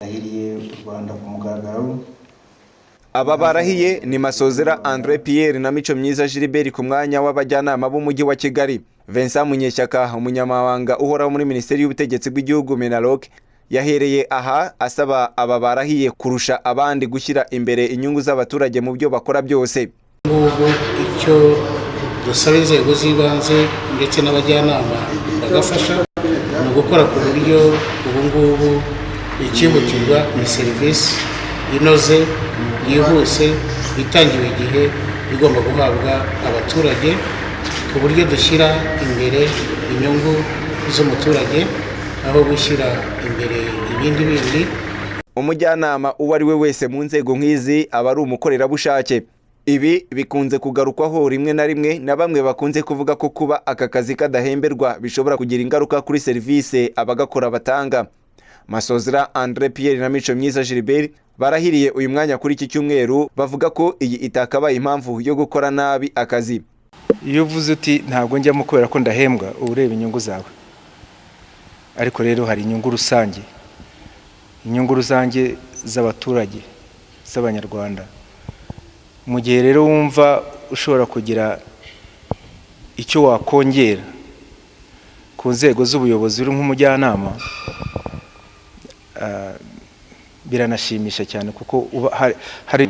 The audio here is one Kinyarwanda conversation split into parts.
Ndahiriye u Rwanda ku mugaragaro. Aba barahiye ni Masozera Andre Pierre na Mico Myiza Gilbert ku mwanya w'abajyanama b'umujyi wa Kigali. Vincent Munyeshyaka, umunyamabanga uhoraho muri Minisiteri y'Ubutegetsi bw'Igihugu, MINALOC, yahereye aha asaba aba barahiye kurusha abandi gushyira imbere inyungu z'abaturage mu byo bakora byose. Ngubu icyo dusaba inzego z'ibanze ndetse n'abajyanama bagafasha ni ugukora ku buryo ubu ngubu icyihutirwa ni serivisi inoze, yihuse, itangiwe igihe, igomba guhabwa abaturage, ku buryo dushyira imbere inyungu z'umuturage aho gushyira imbere ibindi bindi. Umujyanama uwo ari we wese mu nzego nk'izi aba ari umukorerabushake. Ibi bikunze kugarukwaho rimwe na rimwe na bamwe bakunze kuvuga ko kuba aka kazi kadahemberwa bishobora kugira ingaruka kuri serivisi abagakora batanga. Masozera Andre Pierre na Mico Myiza Gilbert barahiriye uyu mwanya kuri iki cyumweru bavuga ko iyi itakabaye impamvu yo gukora nabi akazi. Iyo uvuze uti "Ntabwo njyamo kubera ko ndahembwa", uba ureba inyungu zawe. Ariko rero hari inyungu rusange, inyungu rusange z'abaturage, z'Abanyarwanda. Mu gihe rero wumva ushobora kugira icyo wakongera ku nzego z'ubuyobozi uri nk'umujyanama, biranashimisha cyane kuko uba hari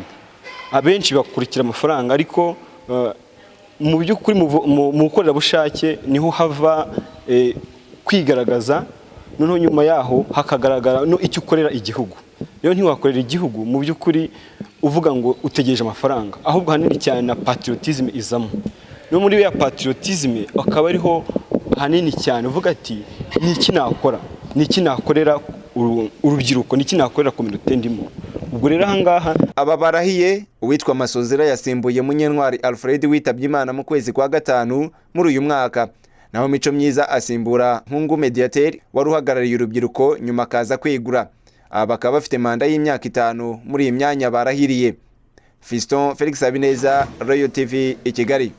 Abenshi bakurikira amafaranga, ariko mu by'ukuri mu bukorerabushake niho hava kwigaragaza, noneho nyuma yaho hakagaragara no icyo ukorera igihugu. Rero ntiwakorera igihugu mu by'ukuri uvuga ngo utegereje amafaranga, ahubwo ahanini cyane na patriotisme izamo. No muri ya patriotisme akaba ariho ahanini cyane uvuga ati "Ni iki nakora? Ni iki nakorera urubyiruko? Ni iki nakorera communauté ndimo?" Ubwo rero ahangaha Aba barahiye, uwitwa Masozera yasimbuye Munyentwari Alfred witabye Imana mu kwezi kwa gatanu muri uyu mwaka, naho Mico Myiza asimbura Nkungu Mediateur wari uhagarariye urubyiruko, nyuma akaza kwegura. Aba bakaba bafite manda y'imyaka 5 muri iyi myanya barahiriye. Fiston Felix Habineza, Royal TV, i Kigali.